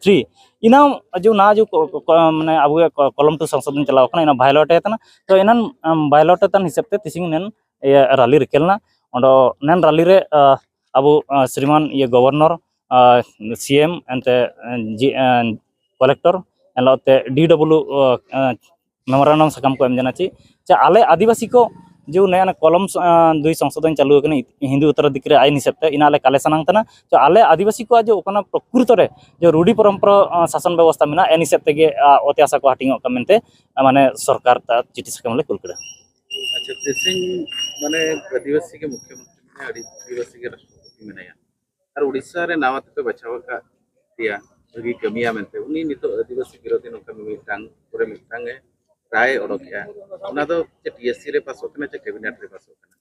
ᱛᱷᱨᱤ, ᱤᱱᱟᱹ ᱡᱮ ᱚᱱᱟ ᱡᱮ ᱠᱚ-, ᱠᱚ-, ᱠᱚ-, ᱢᱟᱱᱮ ᱟᱵᱚᱣᱟᱜ ᱠᱚ-, ᱠᱚᱞᱚᱢ ᱴᱩ ᱥᱚᱝᱥᱳᱫᱷᱚᱱ ᱪᱟᱞᱟᱣ ᱠᱟᱱᱟ, ᱤᱱᱟᱹ ᱵᱷᱟᱭᱳᱞᱮᱴ ᱮ ᱠᱟᱱᱟ᱾ ᱛᱚ ᱮᱱᱟᱱ, ᱟᱢ, ᱵᱷᱟᱭᱳᱞᱮᱴ ᱮ ᱛᱟᱦᱮᱱ ᱦᱤᱥᱟᱹᱵ ᱛᱮ ᱛᱤᱥᱤᱝ ᱱᱮᱱ ᱤᱭᱟᱹ ᱨᱟᱞᱤ ᱨᱤᱠᱟᱹ ᱞᱮᱱᱟ᱾ ᱚᱸᱰᱮ ᱱᱮᱱ ᱨᱟᱞᱤ ᱨᱮ, ᱟᱸ, ᱟᱵᱚ, ᱟᱸ, ᱥᱨᱤᱢᱟᱱ ᱤᱭᱟᱹ ᱜᱚᱵᱷᱚᱨᱱᱚᱨ, ᱟᱸ, ᱥᱤ ᱮᱢ ᱮᱱᱛᱮ, ᱟᱸ, ᱡᱤ-, ᱟᱸ, ᱠᱚᱞᱮᱠᱴᱚᱨ, ᱮᱱᱦᱤᱞᱳᱜ ᱛᱮ ᱰᱤ ᱰᱚᱵᱞᱩ, ᱟᱸ, ᱢᱮᱢᱳᱨᱟᱱᱰᱟᱢ ᱥᱟᱠᱟᱢ ᱠᱚ ᱮᱢ ᱡᱟᱱᱟ ᱪᱮ, ᱪᱮ ᱟᱞᱮ ᱟᱹᱫᱤᱵᱟᱹᱥᱤ ᱠᱚ ᱡᱮ ᱚᱱᱮ ᱚᱱᱟ ᱠᱚᱞᱚᱢ ᱥᱚ-, ᱟᱸ, ᱫᱩᱭ ᱥᱚᱝᱥᱳᱫᱷᱚᱱ ᱪᱟᱹᱞᱩ ᱟᱠᱟᱱᱟ ᱦᱤᱱᱫᱩ ᱩᱛᱛᱚᱨᱟᱫᱷᱤᱠᱟᱨᱤ ᱟᱭᱤᱱ ᱦᱤᱥᱟᱹᱵ ᱛᱮ, ᱤᱱᱟ ᱟᱞᱮ ᱠᱟᱞᱮ ᱥᱟᱱᱟᱝ ᱛᱟᱦᱮᱱᱟ᱾ ᱛᱚ ᱟᱞᱮ ᱟᱹᱫᱤᱵᱟᱹᱥᱤ ᱠᱚᱣᱟᱜ ᱡᱮ ᱚᱠᱟᱱᱟᱜ ᱯᱨᱚᱠᱨᱤᱛᱚ ᱨᱮ ᱡᱮ ᱨᱩᱰᱤ ᱯᱚᱨᱚᱢᱯᱚᱨᱟ, ᱟᱸ, ᱥᱟᱥᱚᱱ ᱵᱮᱵᱚᱥᱛᱷᱟ ᱢᱮᱱᱟᱜᱼᱟ, ᱮᱱ ᱦᱤᱥᱟᱹᱵ ᱛᱮᱜᱮ, ᱟᱸ, ᱚᱛᱮ ᱦᱟᱥᱟ ᱠᱚ ᱦᱟᱹᱴᱤᱧᱚᱜ ᱠᱟᱱ ᱢᱮᱱᱛᱮ, ᱟᱸ, ᱢᱟᱱᱮ ᱥᱚᱨᱠᱟᱨ ᱛᱮ ᱪᱤᱴᱷᱤ ᱥᱟᱠᱟᱢ ᱞᱮ ᱠᱩᱞ ᱠᱮᱫᱟ᱾ ᱟᱪᱪᱷᱟ, ᱛᱮᱥᱮᱧ ᱢᱟᱱᱮ ᱟᱹᱫᱤᱵᱟᱹᱥᱤ ᱜᱮ ᱢᱩᱠᱷᱭᱚᱢᱚᱱᱛᱨᱤ ᱢᱮᱱᱟᱭᱟ, ᱟᱹᱰᱤ ᱟᱹᱫᱤᱵᱟᱹᱥᱤ ᱜᱮ ᱨᱟᱥᱴᱨᱚᱯᱚᱛᱤ ᱢᱮᱱᱟᱭᱟ, ᱟᱨ ᱩᱲᱤᱥᱥᱟ ᱨᱮ ᱱᱟᱣᱟ ᱛᱮᱯᱮ ᱵᱟᱪᱷᱟᱣ ᱟᱠᱟᱫ ᱫᱮᱭᱟ, ᱵᱷᱟᱹᱜᱤ ᱠᱟᱹᱢᱤᱭᱟ ᱢᱮᱱᱛᱮ, ᱩᱱᱤ ᱱᱤᱛᱚᱜ ᱟᱹᱫᱤᱵᱟᱹᱥᱤ ᱵᱤᱨᱳᱫᱷᱤ ᱱᱚᱝᱠᱟ ᱢᱤᱢᱤᱫᱴᱟᱝ ᱠᱚᱨᱮ ᱢᱤᱫᱴᱟᱝ ᱮ ᱨᱟᱭ ᱚᱰᱚᱠᱮᱜᱼᱟ, ᱚᱱᱟ ᱫᱚ ᱪᱮᱫ ᱴᱤ ᱮᱥ ᱥᱤ ᱨᱮ ᱯᱟᱥᱚᱜ ᱠᱟᱱᱟ ᱪᱮ ᱠᱮᱵᱤᱱᱮᱴ ᱨᱮ ᱯᱟᱥᱚᱜ ᱠᱟᱱᱟ?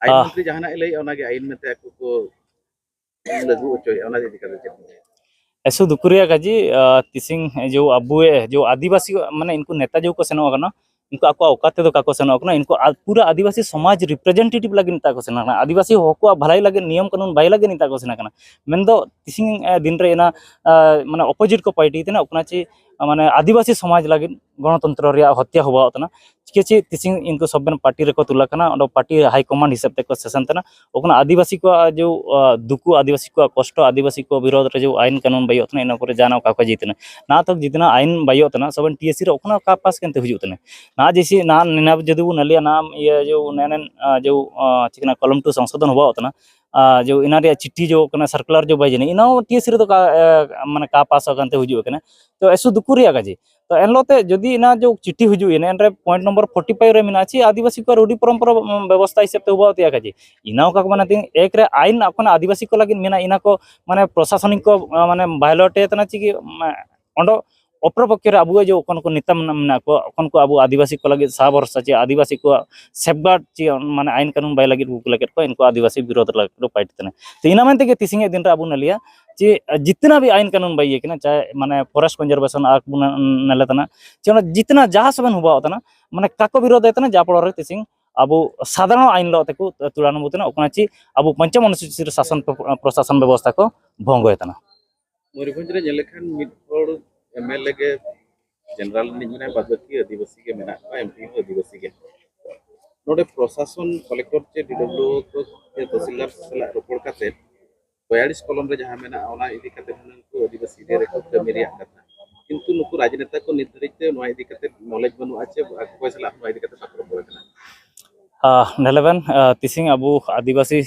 ᱟᱭᱤᱱ ᱟᱦ᱾ ᱢᱚᱱᱛᱨᱤ ᱡᱟᱦᱟᱱᱟᱜ ᱮ ᱞᱟᱹᱭᱮᱜᱼᱟ, ᱚᱱᱟᱜᱮ ᱟᱭᱤᱱ ᱢᱮᱱᱛᱮ ᱟᱠᱚ ᱠᱚ ᱞᱟᱹᱜᱩ ᱦᱚᱪᱚᱭᱮᱜᱼᱟ, ᱚᱱᱟ ᱤᱫᱤ ᱠᱟᱛᱮ ᱪᱮᱫ ᱮᱢ ᱞᱟᱹᱭᱟ? ᱮᱥᱩ ᱫᱩᱠᱩᱨᱤᱭᱟ ᱠᱟᱡᱤ, ᱟᱸ, ᱛᱤᱥᱤᱝ ᱡᱮ ᱟᱵᱚ ᱡᱮ ᱟᱹᱫᱤᱵᱟᱹᱥᱤ, ᱢᱟᱱᱮ ᱤᱱᱠᱩ ᱱᱮᱛᱟ ᱡᱮ ᱠᱚ ᱥᱮᱱᱚᱜ ᱠᱟᱱᱟ, ᱤᱱᱠᱩ ᱟᱠᱚᱣᱟᱜ ᱚᱠᱟ ᱛᱮᱫᱚ ᱠᱟᱠᱚ ᱥᱮᱱᱚᱜ ᱠᱟᱱᱟ, ᱤᱱᱠᱩ ᱟ-, ᱯᱩᱨᱟᱹ ᱟᱹᱫᱤᱵᱟᱹᱥᱤ ᱥᱚᱢᱟᱡᱽ ᱨᱤᱯᱨᱮᱡᱮᱱᱴᱮᱴᱤᱵᱷ ᱞᱟᱹᱜᱤᱫ ᱱᱮᱛᱟ ᱠᱚ ᱥᱮᱱᱚᱜ ᱠᱟᱱᱟ, ᱟᱹᱫᱤᱵᱟᱹᱥᱤ ᱦᱚᱠ ᱠᱚᱣᱟᱜ ᱵᱷᱟᱹᱞᱟᱹᱭ ᱞᱟᱹᱜᱤᱫ, ᱱᱤᱭᱚᱢ ᱠᱟᱹᱱᱩᱱ ᱵᱷᱟᱹᱞᱟᱹᱭ ᱞᱟᱹᱜᱤᱫ ᱱᱮᱛᱟ ᱠᱚ ᱥᱮᱱᱚᱜ ᱠᱟᱱᱟ᱾ ᱢᱮᱱᱫᱚ ᱛᱤᱥᱤᱝ, ᱮ, ᱫᱤᱱ ᱨᱮ ᱤᱱᱟ, ᱟ, ᱢᱟᱱᱮ ᱚᱯᱳᱡᱤᱴ ᱠᱚ ᱯᱟᱨᱴᱤ ᱛᱮᱱᱟᱜ ᱠᱟᱱᱟ ᱪᱮ, ᱢᱟᱱᱮ ᱟᱹᱫᱤᱵᱟᱹᱥᱤ ᱥᱚᱢᱟᱡᱽ ᱞᱟᱹᱜᱤᱫ ᱜᱚᱱᱚᱛᱚᱱᱛᱨᱚ ᱨᱮᱭᱟᱜ ᱦᱚᱛᱭᱟ ᱦᱚᱵᱟᱣᱚᱜ ᱠᱟᱱᱟ᱾ ᱪᱤᱠᱟᱹ ᱪᱮ ᱛᱤᱥᱤᱝ ᱤᱱᱠᱩ ᱥᱚᱵ ᱵᱮᱱ ᱯᱟᱨᱴᱤ ᱨᱮᱠᱚ ᱛᱩᱞᱟᱹᱜ ᱠᱟᱱᱟ, ᱚᱸᱰᱮ ᱯᱟᱨᱴᱤ ᱦᱟᱭ ᱠᱚᱢᱟᱱᱰ ᱦᱤᱥᱟᱹᱵ ᱛᱮᱠᱚ ᱥᱮᱥᱚᱱ ᱛᱟᱦᱮᱱᱟ᱾ ᱚᱠᱟᱱᱟᱜ ᱟᱹᱫᱤᱵᱟᱹᱥᱤ ᱠᱚᱣᱟᱜ ᱡᱮ, ᱟ, ᱫᱩᱠᱩ, ᱟᱹᱫᱤᱵᱟᱹᱥᱤ ᱠᱚᱣᱟᱜ ᱠᱚᱥᱴᱚ, ᱟᱹᱫᱤᱵᱟᱹᱥᱤ ᱠᱚ ᱵᱤᱨᱳᱫᱷ ᱨᱮ ᱡᱮ ᱟᱭᱤᱱ ᱠᱟᱹᱱᱩᱱ ᱵᱟᱭᱚᱜ ᱛᱟᱦᱮᱱᱟ, ᱤᱱᱟᱹ ᱠᱚᱨᱮ ᱡᱟᱦᱟᱱᱟᱜ ᱚᱠᱟ ᱠᱚ ᱡᱤᱛᱱᱟ᱾ ᱱᱟ ᱛᱚᱠ ᱡᱤᱛᱱᱟ ᱟᱭᱤᱱ ᱵᱟᱭᱚᱜ ᱛᱟᱦᱮᱱᱟ, ᱥᱚᱵᱮᱱ ᱴᱤ ᱮᱥ ᱥᱤ ᱨᱮ ᱚᱠᱟᱱᱟᱜ ᱚᱠᱟ ᱯᱟᱥ ᱠᱟᱱᱛᱮ ᱦᱤᱡᱩᱜ ᱛᱟᱦᱮᱱᱟ? ᱱᱟ ᱡᱮᱥᱮ ᱱᱟ, ᱱᱮᱱᱟ ᱡᱩᱫᱤ ᱵᱚᱱ ᱞᱟᱹᱭᱟ, ᱱᱟ ᱤᱭᱟᱹ ᱡᱮ ᱱᱮᱱᱮᱱ, ᱟ, ᱡᱮ, ᱟ, ᱪᱮᱫ ᱠᱟᱱᱟ, ᱠᱚᱞᱚᱢ ᱴᱩ ᱥᱚᱝᱥᱳᱫᱷᱚᱱ ᱦᱚᱵᱟᱣᱚᱜ ᱛᱟᱦᱮᱱᱟ, ᱟ, ᱡᱮ ᱤᱱᱟ ᱨᱮᱭᱟᱜ ᱪᱤᱴᱷᱤ ᱡᱮ ᱠᱟᱱᱟ, ᱥᱟᱨᱠᱩᱞᱟᱨ ᱡᱮ ᱵᱟᱭ ᱡᱟᱹᱱᱤᱡ, ᱤᱱᱟ ᱦᱚᱸ ᱴᱤ ᱮᱥ ᱥᱤ ᱨᱮᱫᱚ ᱠᱟ-, ᱮ, ᱢᱟᱱᱮ ᱠᱟ ᱯᱟᱥ ᱟᱠᱟᱱᱛᱮ ᱦᱤᱡᱩᱜ ᱠᱟᱱᱟ᱾ ᱛᱚ ᱮᱥᱩ ᱫᱩᱠᱩ ᱨᱮᱭᱟᱜ ᱠᱟᱡᱮ᱾ ᱛᱚ ᱮᱱᱦᱤᱞᱳᱜ ᱛᱮ ᱡᱩᱫᱤ ᱤᱱᱟ ᱡᱮ ᱪᱤᱴᱷᱤ ᱦᱤᱡᱩᱜ ᱮᱱᱟ, ᱮᱱᱨᱮ ᱯᱚᱭᱮᱱᱴ ᱱᱚᱢᱵᱚᱨ ᱯᱷᱳᱨᱴᱤ ᱯᱷᱟᱭᱤᱵᱷ ᱨᱮ ᱢᱮᱱᱟᱜᱼᱟ ᱪᱮ ᱟᱹᱫᱤᱵᱟᱹᱥᱤ ᱠᱚᱣᱟᱜ ᱨᱩᱰᱤ ᱯᱚᱨᱚᱢᱯᱚᱨᱟ, ᱩᱢ, ᱵᱮᱵᱚᱥᱛᱷᱟ ᱦᱤᱥᱟᱹᱵ ᱛᱮ ᱦᱚᱵᱟᱣ ᱛᱮᱭᱟᱜ ᱠᱟᱡᱮ᱾ ᱤᱱᱟ ᱚᱠᱟ ᱠᱚ ᱢᱟᱱᱮ ᱛᱤᱱ ᱮᱠ ᱨᱮ ᱟᱭᱤᱱ ᱟᱠᱚ ᱟᱹᱫᱤᱵᱟᱹᱥᱤ ᱠᱚ ᱞᱟᱹᱜᱤᱫ ᱢᱮᱱᱟᱜᱼᱟ, ᱤᱱᱟ ᱠᱚ ᱢᱟᱱᱮ ᱯᱨᱚᱥᱟᱥᱚᱱᱤᱠ ᱠᱚ, ᱟ, ᱢᱟᱱᱮ ᱵᱷᱟᱭᱳᱞᱮᱴ ᱮ ᱛᱟᱦᱮᱱᱟ ᱪᱮ ᱠᱤ, ᱢᱟ-, ᱚᱸᱰᱮ ᱚᱯᱨᱚ ᱯᱚᱠᱠᱷᱚ ᱨᱮ ᱟᱵᱚᱣᱟᱜ ᱡᱮ ᱚᱠᱚᱱ ᱠᱚ ᱱᱮᱛᱟ ᱢᱮᱱᱟᱜ, ᱢᱮᱱᱟᱜ ᱠᱚᱣᱟ, ᱚᱠᱚᱱ ᱠᱚ ᱟᱵᱚ ᱟᱹᱫᱤᱵᱟᱹᱥᱤ ᱠᱚ ᱞᱟᱹᱜᱤᱫ ᱥᱟᱦᱟ ᱵᱷᱚᱨᱥᱟ ᱪᱮ ᱟᱹᱫᱤᱵᱟᱹᱥᱤ ᱠᱚᱣᱟᱜ ᱥᱮᱯᱷᱜᱟᱨᱰ ᱪᱮ ᱢᱟᱱᱮ ᱟᱭᱤᱱ ᱠᱟᱹᱱᱩᱱ ᱵᱟᱭ ᱞᱟᱹᱜᱤᱫ ᱠᱚ ᱞᱟᱹᱜᱤᱫ ᱠᱚ, ᱤᱱᱠᱩ ᱟᱹᱫᱤᱵᱟᱹᱥᱤ ᱵᱤᱨᱳᱫᱷ ᱞᱟᱹᱜᱤᱫ ᱠᱚ ᱯᱟᱭᱤᱴ ᱛᱟᱦᱮᱱᱟ᱾ ᱛᱚ ᱤᱱᱟ ᱢᱮᱱ ᱛᱮᱜᱮ ᱛᱤᱥᱤᱝ ᱫᱤᱱ ᱨᱮ ᱟᱵᱚ ᱱᱟᱞᱤᱭᱟ ᱪᱮ ᱡᱤᱛᱱᱟ ᱵᱷᱤ ᱟᱭᱤᱱ ᱠᱟᱹᱱᱩᱱ ᱵᱟᱭ ᱤᱭᱟᱹ ᱠᱟᱱᱟ, ᱪᱟᱦᱮ ᱢᱟᱱᱮ ᱯᱷᱚᱨᱮᱥᱴ ᱠᱚᱱᱡᱟᱨᱵᱷᱮᱥᱚᱱ ᱮᱠᱴ ᱵᱚᱱ ᱱᱟᱞᱮ ᱛᱟᱦᱮᱱᱟ, ᱪᱮ ᱚᱱᱟ ᱡᱤᱛᱱᱟ ᱡᱟᱦᱟᱸ ᱥᱮ ᱵᱚᱱ ᱦᱚᱵᱟᱣ ᱛᱟᱦᱮᱱᱟ, ᱢᱟᱱᱮ ᱠᱟᱠᱚ ᱵᱤᱨᱳᱫᱷ ᱛᱟᱦᱮᱱᱟ, ᱡᱟ ᱯᱚᱲᱚ ᱨᱮ ᱛᱤᱥᱤᱝ ᱟᱵᱚ ᱥᱟᱫᱷᱟᱨᱚᱱ ᱟᱭᱤᱱ ᱞᱚ ᱛᱮᱠᱚ ᱛᱩᱲᱟᱱᱚᱵᱚ ᱛᱟᱦᱮᱱᱟ, ᱚᱠᱟ ᱪᱮ ᱟᱵᱚ ᱯᱚᱧᱪᱚᱢ ᱚᱱᱩᱥᱩᱪᱤ ᱨᱮ ᱥᱟᱥᱚᱱ ᱯᱨᱚ-, ᱯᱨᱚᱥᱟᱥᱚᱱ ᱵᱮᱵᱚᱥᱛᱷᱟ ᱠᱚ ᱵᱷᱚᱝᱜᱚᱭ ᱛᱟᱦᱮᱱᱟ᱾ ᱢᱚᱭᱩᱨᱵᱷᱚᱸᱡᱽ ᱨᱮ ᱧᱮᱞ ᱞᱮᱠᱷᱟᱱ ᱢᱤᱫ ᱦᱚᱲ ᱮᱢ ᱮᱞ ᱮ ᱜᱮ ᱡᱮᱱᱟᱨᱮᱞ ᱨᱤᱱᱤᱡ ᱢᱮᱱᱟᱭᱟ, ᱵᱟᱫ ᱵᱟᱹᱠᱤ ᱟᱹᱫᱤᱵᱟᱹᱥᱤ ᱜᱮ ᱢᱮᱱᱟᱜ ᱠᱚᱣᱟ, ᱮᱢ ᱯᱤ ᱦᱚᱸ ᱟᱹᱫᱤᱵᱟᱹᱥᱤ ᱜᱮ᱾ ᱱᱚᱰᱮ ᱯᱨᱚᱥᱟᱥᱚᱱ, ᱠᱚᱞᱮᱠᱴᱚᱨ ᱪᱮ ᱰᱤ ᱰᱚᱵᱞᱤᱭᱩ ᱠᱚ ᱪᱮ ᱛᱚᱦᱥᱤᱞᱫᱟᱨ ᱥᱟᱞᱟᱜ ᱨᱚᱯᱚᱲ ᱠᱟᱛᱮ ᱵᱚᱭᱟᱞᱤᱥ ᱠᱚᱞᱚᱢ ᱨᱮ ᱡᱟᱦᱟᱸ ᱢᱮᱱᱟᱜᱼᱟ, ᱚᱱᱟ ᱤᱫᱤ ᱠᱟᱛᱮ ᱦᱩᱱᱟᱹᱝ ᱠᱚ ᱟᱹᱫᱤᱵᱟᱹᱥᱤ ᱨᱮ ᱠᱚ ᱠᱟᱹᱢᱤ ᱨᱮᱭᱟᱜ ᱠᱟᱛᱷᱟ, ᱠᱤᱱᱛᱩ ᱱᱩᱠᱩ ᱨᱟᱡᱽᱱᱮᱛᱟ ᱠᱚ ᱱᱤᱛ ᱫᱷᱟᱹᱨᱤᱡ ᱛᱮ ᱱᱚᱣᱟ ᱤᱫᱤ ᱠᱟᱛᱮ ᱱᱚᱞᱮᱡᱽ ᱵᱟᱹᱱᱩᱜᱼᱟ ᱪᱮ ᱚᱠᱚᱭ ᱥᱟᱞᱟᱜ ᱱᱚᱣᱟ ᱤᱫᱤ ᱠᱟᱛᱮ ᱵᱟᱠᱚ ᱨᱚᱯᱚᱲ ᱠᱟᱱᱟ᱾ ᱰᱷᱮᱞᱮᱵᱮᱱ ᱛᱤᱥᱤᱝ ᱟᱵᱚ ᱟᱹᱫᱤᱵᱟᱹᱥᱤ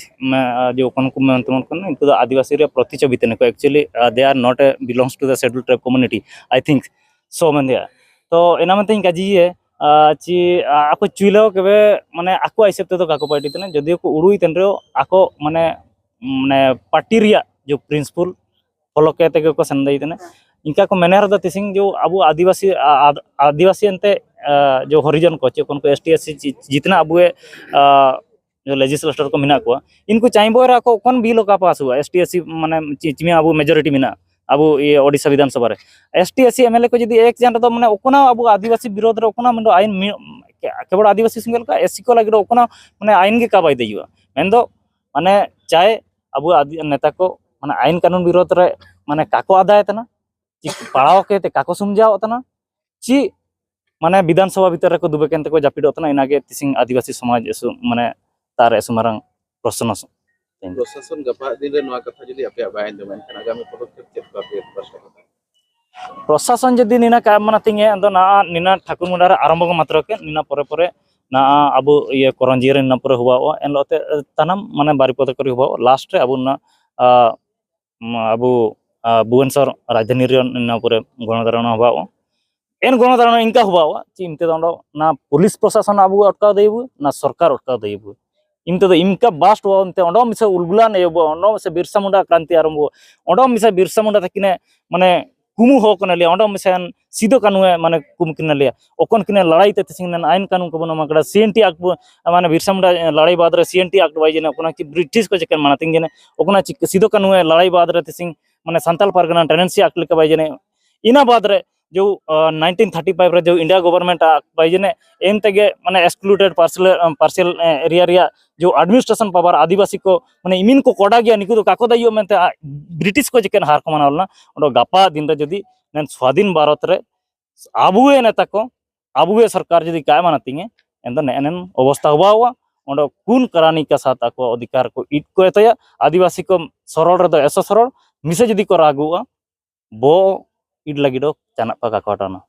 ᱡᱚᱠᱷᱚᱱ ᱠᱚ ᱢᱮᱱ ᱛᱮᱢᱚᱱ ᱠᱟᱱᱟ, ᱩᱱᱠᱩ ᱫᱚ ᱟᱹᱫᱤᱵᱟᱹᱥᱤ ᱨᱮᱭᱟᱜ ᱯᱨᱚᱛᱤᱪᱷᱚᱵᱤ ᱛᱟᱦᱮᱱᱟ ᱠᱚ᱾ Actually they are not a belongs to the scheduled tribe community, I think so ᱢᱮᱱ ᱫᱮᱭᱟ᱾ ᱛᱚ ᱮᱱᱟ ᱢᱮᱱᱛᱮᱧ ᱠᱟᱡᱤᱭᱮ ᱪᱤ ᱟᱠᱚ ᱪᱩᱭᱞᱟᱹᱣ ᱠᱮᱵᱮ ᱢᱟᱱᱮ ᱟᱠᱚ ᱦᱤᱥᱟᱹᱵ ᱛᱮᱫᱚ ᱠᱟᱠᱚ ᱯᱟᱨᱴᱤ ᱛᱟᱦᱮᱱᱟ, ᱡᱚᱫᱤᱭᱳ ᱠᱚ ᱩᱲᱩᱭ ᱛᱟᱦᱮᱱ ᱨᱮᱦᱚᱸ ᱟᱠᱚ ᱢᱟᱱᱮ ᱢᱟᱱᱮ ᱯᱟᱨᱴᱤ ᱨᱮᱭᱟᱜ ᱡᱚ ᱯᱨᱤᱱᱥᱤᱯᱟᱞ ᱯᱷᱚᱞᱚ ᱠᱮ ᱛᱮᱜᱮ ᱠᱚ ᱥᱮᱱ ᱫᱟᱲᱮᱭᱟᱜ ᱠᱟᱱᱟ᱾ ᱤᱱᱠᱟ ᱠᱚ ᱢᱮᱱᱮ ᱨᱮᱫᱚ ᱛᱤᱥᱤᱝ ᱡᱚ ᱟᱵᱚ ᱟᱹᱫᱤᱵᱟᱹᱥᱤ ᱟᱫ- ᱟᱹᱫᱤᱵᱟᱹᱥᱤ ᱮᱱᱛᱮ ᱡᱚ ᱦᱚᱨᱤᱡᱚᱱ ᱠᱚ ᱪᱮᱫ ᱠᱚ ᱩᱱᱠᱩ ᱮᱥ ᱴᱤ ᱮᱥ ᱥᱤ ᱡᱤᱛᱱᱟ ᱟᱵᱚ ᱡᱚ ᱞᱮᱡᱤᱥᱞᱮᱴᱚᱨ ᱠᱚ ᱢᱮᱱᱟᱜ ᱠᱚᱣᱟ, ᱤᱱᱠᱩ ᱪᱟᱭᱵᱚ ᱨᱮ ᱟᱠᱚ ᱠᱚᱱ ᱵᱤᱞ ᱚᱠᱟ ᱯᱟᱥ ᱦᱩᱭᱩᱜᱼᱟ? ᱮᱥ ᱴᱤ ᱮᱥ ᱥᱤ ᱢᱟᱱᱮ ᱪᱤ- ᱪᱤᱢᱤ ᱟᱵᱚ ᱢᱮᱡᱚᱨᱤᱴᱤ ᱢᱮᱱᱟᱜᱼᱟ ᱟᱵᱚ ᱤᱭᱟᱹ ᱳᱰᱤᱥᱟ ᱵᱤᱫᱷᱟᱱ ᱥᱚᱵᱷᱟ ᱨᱮ᱾ S T S C M L A ᱠᱚ ᱡᱩᱫᱤ ᱮᱠ ᱡᱟᱱ ᱨᱮᱫᱚ ᱢᱟᱱᱮ ᱚᱠᱚᱱᱟ ᱟᱵᱚ ᱟᱹᱫᱤᱵᱟᱹᱥᱤ ᱵᱤᱨᱳᱫᱷ ᱨᱮ ᱚᱠᱚᱱᱟ ᱢᱮᱱᱫᱚ ᱟᱭᱤᱱ ᱢᱤ- ᱠᱮᱵᱚᱞ ᱟᱹᱫᱤᱵᱟᱹᱥᱤ ᱥᱮᱸᱜᱮᱞ ᱠᱟ ᱮᱥ ᱥᱤ ᱠᱚ ᱞᱟᱹᱜᱤᱫ ᱚᱠᱚᱱᱟ ᱢᱟᱱᱮ ᱟᱭᱤᱱ ᱜᱮ ᱠᱟ ᱵᱟᱭ ᱫᱮᱡᱩᱜᱼᱟ᱾ ᱢᱮᱱᱫᱚ ᱢᱟᱱᱮ ᱪᱟᱭ ᱟᱵᱚ ᱟᱹᱫᱤ- ᱱᱮᱛᱟ ᱠᱚ ᱢᱟᱱᱮ ᱟᱭᱤᱱ ᱠᱟᱹᱱᱩᱱ ᱵᱤᱨᱳᱫᱷ ᱨᱮ ᱢᱟᱱᱮ ᱠᱟᱠᱚ ᱟᱫᱟᱭ ᱛᱟᱦᱮᱱᱟ, ᱪᱮᱫ ᱯᱟᱲᱟᱣ ᱠᱟᱛᱮ ᱠᱟᱠᱚ ᱥᱚᱢᱡᱷᱟᱣᱚᱜ ᱛᱟᱦᱮᱱᱟ, ᱪᱮᱫ ᱢᱟᱱᱮ ᱵᱤᱫᱷᱟᱱ ᱥᱚᱵᱷᱟ ᱵᱷᱤᱛᱟᱹᱨ ᱨᱮᱠᱚ ᱫᱩᱵᱮ ᱠᱮᱱ ᱛᱮᱠᱚ ᱡᱟᱹᱯᱤᱫᱚᱜ ᱛᱟᱦᱮᱱᱟ᱾ ᱤᱱᱟᱜᱮ ᱛᱤᱥᱤᱝ ᱟᱹᱫᱤᱵᱟᱹᱥᱤ ᱥᱚᱢᱟᱡᱽ ᱮᱥᱩ ᱢᱟᱱᱮ ᱛᱟᱨ ᱮᱥᱩ ᱢᱟᱨᱟᱝ ᱯᱨᱚᱥᱱᱚ᱾ ᱯᱨᱚᱥᱟᱥᱚᱱ ᱜᱟᱯᱟ ᱫᱤᱱ ᱨᱮ ᱱᱚᱣᱟ ᱠᱟᱛᱷᱟ ᱡᱩᱫᱤ ᱟᱯᱮᱭᱟᱜ ᱵᱟᱭ ᱟᱸᱡᱚᱢᱟ, ᱮᱱᱠᱷᱟᱱ ᱟᱜᱟᱢᱤ ᱯᱚᱫᱚᱠᱷᱮᱯ ᱪᱮᱫ ᱠᱚ ᱟᱯᱮ ᱯᱟᱥᱴᱟ ᱠᱷᱚᱱ? ᱯᱨᱚᱥᱟᱥᱚᱱ ᱡᱩᱫᱤ ᱱᱤᱱᱟ ᱠᱟᱢ ᱢᱟᱱᱟ ᱛᱤᱧᱮ ᱟᱫᱚ ᱱᱟ ᱱᱤᱱᱟ ᱴᱷᱟᱠᱩᱨ ᱢᱩᱸᱰᱟ ᱨᱮ ᱟᱨᱟᱢᱵᱚ ᱜᱮ ᱢᱟᱛᱨᱚ ᱠᱮ ᱱᱤᱱᱟ ᱯᱚᱨᱮ ᱯᱚᱨᱮ ᱱᱟ ᱟᱵᱚ ᱤᱭᱟᱹ ᱠᱚᱨᱚᱱᱡᱤᱭᱟᱹ ᱨᱮ ᱱᱤᱱᱟ ᱯᱚᱨᱮ ᱦᱩᱵᱟᱣᱚᱜᱼᱟ᱾ ᱮᱱ ᱦᱤᱞᱳᱜ ᱛᱮ ᱛᱟᱱᱟᱢ ᱢᱟᱱᱮ ᱵᱟᱨᱤ ᱯᱚᱫᱚᱠᱷᱮᱯ ᱦᱩᱵᱟᱣᱚᱜᱼᱟ᱾ ᱞᱟᱥᱴ ᱨᱮ ᱟᱵᱚ ᱱᱟ ᱟᱵᱚ ᱵᱷᱩᱵᱚᱱᱮᱥᱚᱨ ᱨᱟᱡᱽᱫᱷᱟᱱᱤ ᱨᱮ ᱱᱤᱱᱟ ᱯᱚᱨᱮ ᱜᱚᱱᱚᱫᱷᱟᱨᱚᱱᱟ ᱦᱩᱵᱟᱣᱚᱜᱼᱟ᱾ ᱮᱱ ᱜᱚᱱᱚᱫᱷᱟᱨᱚᱱᱟ ᱤᱱᱠᱟ ᱦᱩᱵᱟᱣᱚᱜᱼᱟ ᱪᱮᱫ ᱤᱱᱛᱮ ᱫᱚ ᱚᱸᱰᱮ ᱱᱟ ᱯᱩᱞᱤᱥ ᱯᱨᱚᱥᱟᱥᱚᱱ ᱟᱵᱚ ᱟᱴᱠᱟᱣ ᱫᱟᱭᱵᱚ ᱱᱟ ᱥᱚᱨᱠᱟᱨ ᱟᱴᱠᱟᱣ ᱫᱟᱭᱵᱚ᱾ ᱤᱱᱛᱮ ᱫᱚ ᱤᱱᱠᱟ ᱵᱟᱥᱴ ᱦᱩᱵᱟᱣᱚᱜᱼᱟ ᱚᱱᱛᱮ ᱚᱸᱰᱮ ᱢᱤᱥᱮ ᱩᱞᱜᱩᱞᱟᱱ ᱮᱭᱚᱵᱚ ᱚᱸᱰᱮ ᱢᱤᱥᱮ ᱵᱤᱨᱥᱟ ᱢᱩᱱᱰᱟ ᱠᱨᱟᱱᱛᱤ ᱟᱨᱚᱢᱵᱚ ᱚᱸᱰᱮ ᱢᱤᱥᱮ ᱵᱤᱨᱥᱟ ᱢᱩᱱᱰᱟ ᱛᱟᱹᱠᱤᱱᱮ ᱢᱟᱱᱮ ᱠᱩᱢᱩ ᱦᱚ ᱠᱟᱱᱟ ᱞᱮᱭᱟ ᱚᱸᱰᱮ ᱢᱤᱥᱮ ᱥᱤᱫᱚ ᱠᱟᱹᱱᱩ ᱮ ᱢᱟᱱᱮ ᱠᱩᱢ ᱠᱤᱱᱟ ᱞᱮᱭᱟ ᱚᱠᱚᱱ ᱠᱤᱱᱮ ᱞᱟᱲᱟᱭ ᱛᱮ ᱛᱤᱥᱤᱝ ᱱᱮᱱ ᱟᱭᱤᱱ ᱠᱟᱹᱱᱩᱱ ᱠᱚᱵᱚᱱ ᱮᱢᱟ ᱠᱟᱫᱟ ᱥᱤ ᱮᱱ ᱴᱤ ᱟᱠᱴ ᱢᱟᱱᱮ ᱵᱤᱨᱥᱟ ᱢᱩᱱᱰᱟ ᱞᱟᱲᱟᱭ ᱵᱟᱫ ᱨᱮ ᱥᱤ ᱮᱱ ᱴᱤ ᱟᱠᱴ ᱵᱟᱭ ᱡᱮᱱᱮ ᱚᱠᱚᱱᱟ ᱠᱤ ᱵᱨᱤᱴᱤᱥ ᱠᱚ ᱪᱮᱠᱮᱱ ᱢᱟᱱᱟ ᱛᱤᱝ ᱡᱮᱱᱮ ᱚᱠᱚᱱᱟ ᱪᱤᱠ- ᱥᱤᱫᱚ ᱠᱟᱹᱱᱩ ᱮ ᱞᱟᱲᱟᱭ ᱵᱟᱫ ᱨᱮ ᱛᱤᱥᱤᱝ ᱢᱟᱱᱮ ᱥᱟᱱᱛᱟᱞ ᱯᱟᱨᱜᱟᱱᱟ ᱴᱮᱱᱰᱮᱱᱥᱤ ᱟᱠᱴ ᱞᱮᱠᱟ ᱵᱟᱭ ᱡᱮᱱᱮ ᱤᱱᱟ ᱵᱟᱫ ᱨᱮ ᱡᱚ ᱱᱟᱭᱤᱱᱴᱤᱱ ᱛᱷᱟᱨᱴᱤ ᱯᱷᱟᱭᱤᱵᱷ ᱨᱮ ᱡᱚ ᱤᱱᱰᱤᱭᱟ ᱜᱚᱵᱷᱚᱨᱱᱢᱮᱱᱴ ᱟᱠᱴ ᱵᱟᱭ ᱡᱮᱱᱮ ᱮᱱ ᱛᱮᱜᱮ ᱢᱟᱱᱮ ᱮᱠᱥᱠᱞᱩᱰᱮᱰ ᱯᱟᱨᱥᱮᱞ ᱯᱟᱨᱥᱮᱞ ᱮᱨᱤᱭᱟ ᱨᱮᱭᱟᱜ ᱡᱚ ᱟᱰᱢᱤᱱᱤᱥᱴᱨᱮᱥᱚᱱ ᱯᱟᱣᱟᱨ ᱟᱹᱫᱤᱵᱟᱹᱥᱤ ᱠᱚ ᱢᱟᱱᱮ ᱤᱢᱤᱱ ᱠᱚ ᱠᱚᱰᱟ ᱜᱮᱭᱟ ᱱᱤᱠᱩ ᱫᱚ ᱠᱟᱠᱚ ᱫᱟᱭᱤᱭᱚ ᱢᱮᱱᱛᱮ ᱟ- ᱵᱨᱤᱴᱤᱥ ᱠᱚ ᱪᱮᱠᱮᱱ ᱦᱟᱨ ᱠᱚ ᱢᱟᱱᱟᱣ ᱞᱮᱱᱟ᱾ ᱚᱸᱰᱮ ᱜᱟᱯᱟ ᱫᱤᱱ ᱨᱮ ᱡᱩᱫᱤ ᱱᱮᱱ ᱥᱣᱟᱫᱷᱤᱱ ᱵᱷᱟᱨᱚᱛ ᱨᱮ ᱟᱵᱚ ᱜᱮ ᱱᱮᱛᱟ ᱠᱚ ᱟᱵᱚ ᱜᱮ ᱥᱚᱨᱠᱟᱨ ᱡᱩᱫᱤ ᱠᱟᱭ ᱢᱟᱱᱟ ᱛᱤᱧᱮ ᱮᱱᱫᱚ ᱱᱮᱜᱼᱮ ᱱᱮᱱ ᱚᱵᱚᱥᱛᱟ ᱦᱩᱵᱟᱣᱚᱜᱼᱟ᱾ ᱚᱸᱰᱮ ᱠᱩᱱ ᱠᱟᱨᱟᱱᱤ ᱠᱟ ᱥᱟᱛ ᱟᱠᱚ ᱚᱫᱷᱤᱠᱟᱨ ᱠᱚ ᱤᱫ ᱠᱚ ᱮᱛᱚᱭᱟ᱾ ᱟᱹᱫᱤᱵᱟᱹᱥᱤ ᱠᱚ ᱥᱚᱨᱚᱞ ᱨᱮᱫᱚ ᱮᱥᱚ ᱥᱚᱨᱚᱞ ᱢᱤᱥᱮ ᱡᱩᱫᱤ ᱠᱚ ᱨᱟᱜᱩᱜᱼᱟ ᱵᱚ ᱤᱰ ᱞᱟᱹᱜᱤᱫ ᱫᱚ ᱪᱟᱱᱟᱜ ᱯᱟᱠᱟ ᱠᱚᱴᱟᱱᱟ᱾